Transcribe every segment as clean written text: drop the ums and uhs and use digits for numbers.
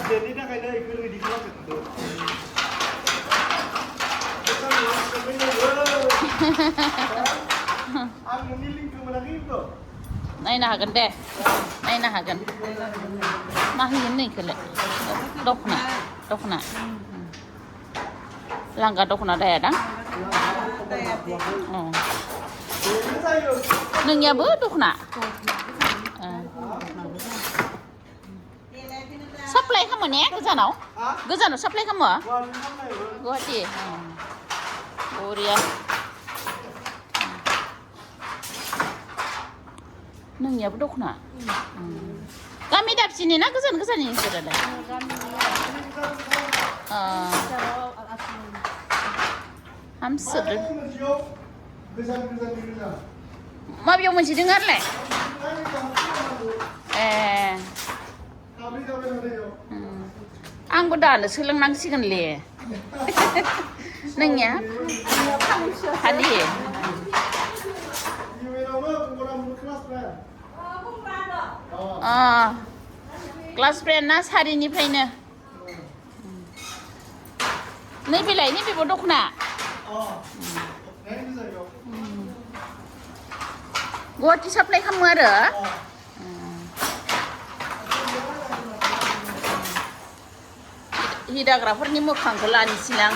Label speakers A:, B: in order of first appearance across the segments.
A: बेनि थाखायनो बेखौ रेडि खालामदों आं नोंनि लिंकखौ मोनाखै बेखौ
B: नायनो हागोन दे नायनो हागोन मा होगोन नैखौलाय दख'ना लांगा दख'ना दायादां नोंनियाबो दख'ना साप्लाय खालामो ने गोजानाव साप्लाय खालामो गुवाहाटि बरिया नोंनियाबो दख'ना गामि दाबसेनि ना गोजान गोजाननि नोंसोरालाय हामसोदों माबेयाव मोनसे दङ आरोलाय ए आंबो दानो सोलोंनांसिगोनलै नोंनिया खालि क्लास फ्रेन्ड ना सारिनिफ्रायनो नैबेलाय नैबेबो दख'ना गुवाहाटि साप्लाय खालामो आरो हिदाग्राफोरनि मोखांखौ लानोसैलां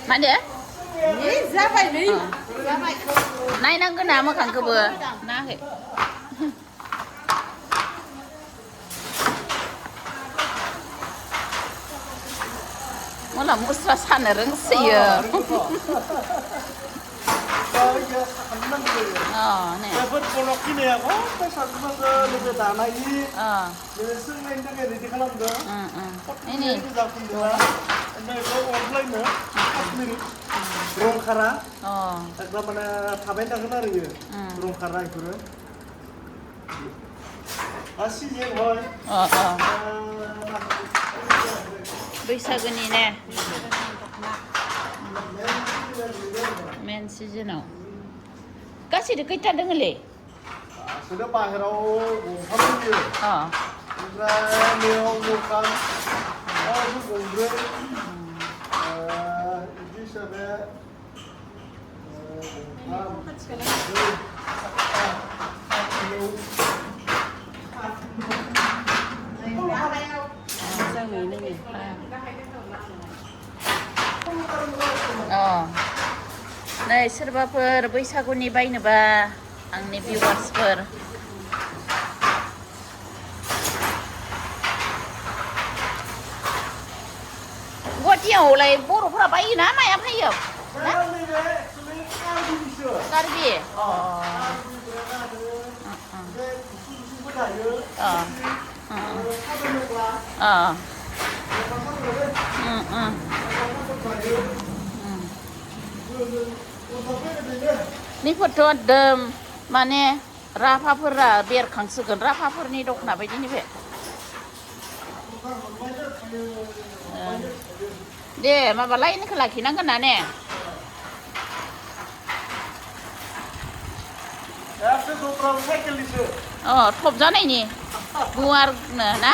B: माने
C: जाबाय
B: नायनांगोन ना मोखांखौबो नायाखै मला मुस्रा सानो रोंसोयो
A: बेफोर बनक किनायाखौ सानफ्रोमबो लोगो दानायनि सोंनायनि थाखाय रेडि खालामदों जाफुंदों ओमफ्राय बेखौ अनलाइनो 5 मिनिट रं खारा एकदम माने थाबाय थागोन आरो बेयो रं खारा बेफोरो सिजेन হয়
B: बैसागोनि ने मेन सिजोनाव गासैबो खैथा दङलै
A: गासैबो बाहेराव गंथाम दंयो ओमफ्राय न'आव दखान गंब्रै बिदि हिसाबै
B: नै सोरबाफोर बैसागुनि बायनोबा आंनि भिउवार्सफोर गुवाहाटियावलाय बर'फोरा बायोना माया फैयो कार्बि निफोरथ' एकदम माने राभाफोरा बेरखांसिगोन राभाफोरनि दख'ना बायदि नैबे दे माबा लाइनखौ लाखिनांगोन ना ने थब जानायनि गुवारनो ना